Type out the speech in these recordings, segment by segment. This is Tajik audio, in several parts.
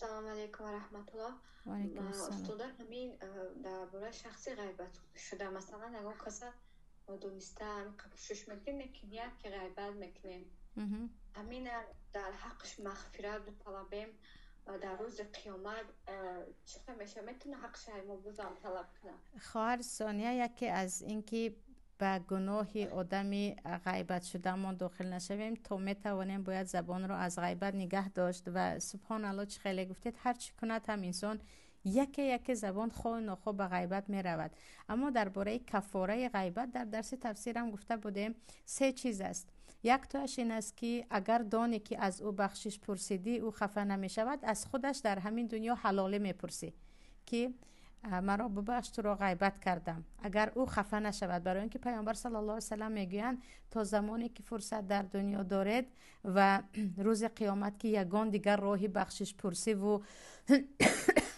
Салом алейкум ва раҳматуллоҳ. Ва алейкум ассалом. Устода, ҳамин дар бораи шахси ғайбат шуда, масалан, ягон каса нодониста кӯшиш мекунем, лекин як ғайбат мекунем, ҳамина дар ҳаққаш мағфират биталабем, дар рӯзи қиёмат чӣ хел мешавад? Метавона ҳаққаша мо бозам талаб кунам? Хоҳар Сония, яке аз ин ки ба гуноҳи одами ғайбатшудамон дохил нашавем, то метавонем, бояд забонро аз ғайбат нигаҳ дошт. Ва субҳоналло, чӣ хеле гуфтед, ҳар чӣ кунад ҳам инсон, яке яке забон хоҳу нохоҳ ба ғайбат меравад. Аммо дар бораи кафораи ғайбат дар дарси тафсирам гуфта будем, се чиз аст. Яктоаш ин аст, ки агар донӣ, ки аз ӯ бахшиш пурсидӣ, ӯ хафа намешавад, аз худаш дар ҳамин дунё ҳалолӣ мепурсӣ, ки маро бубахш, туро ғайбат кардам. Агар ӯ хафа нашавад, барои он ки Паёмбар саллаллоҳу алайҳи васаллам мегӯянд: то замоне ки фурсат дар дунё доред ва рӯзи қиёмат, ки ягон дигар роҳи бахшишпурсиву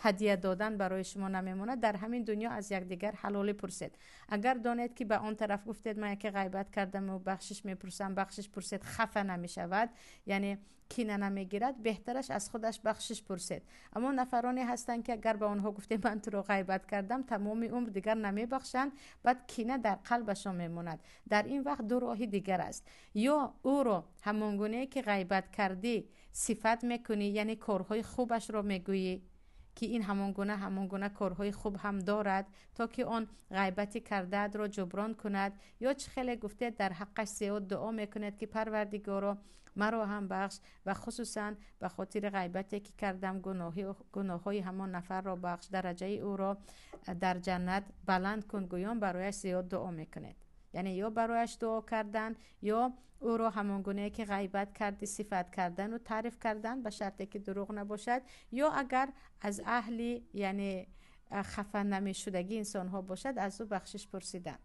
ҳадия додан барои шумо намемонад, дар ҳамин дунё аз якдигар ҳалолӣ пурсед. Агар донед, ки ба он тараф гуфтед, ман яке ғайбат кардаму бахшиш мепурсам, бахшиш пурсед, хафа намешавад, яъне кина намегирад, беҳтараш аз худаш бахшиш пурсед. Аммо нафароне ҳастанд, ки агар ба онҳо гуфтем, ман туро ғайбат кардам, тамоми умр дигар намебахшанд, баъд кина дар қалбашон мемонад. Дар ин вақт ду роҳи дигар аст: ё ӯро ҳамон гунае ки ғайбат кардӣ сифат мекунӣ, яъне корҳои хубашро мегӯӣ, ки ин ҳамон гуна, ҳамон гуна корҳои хуб ҳам дорад, то ки он ғайбати кардаатро ҷуброн кунад, ё чӣ хеле гуфтед, дар ҳаққаш зиёд дуо мекунед, ки Парвардигоро, маро ҳам бахш ва хусусан ба хотири ғайбате ки кардам, гуноҳҳои ҳамон нафарро бахш, дараҷаи ӯро дар ҷаннат баланд кун, гӯён барояш зиёд дуо мекунед. Яъне ё барояш дуо кардан, ё ӯро ҳамон гунае ки ғайбат кардӣ сифат кардану таъриф кардан, ба шарте ки дурӯғ набошад, ё агар аз аҳли, яъне хафа намешудагӣ инсонҳо бошад, аз ӯ бахшиш пурсидан.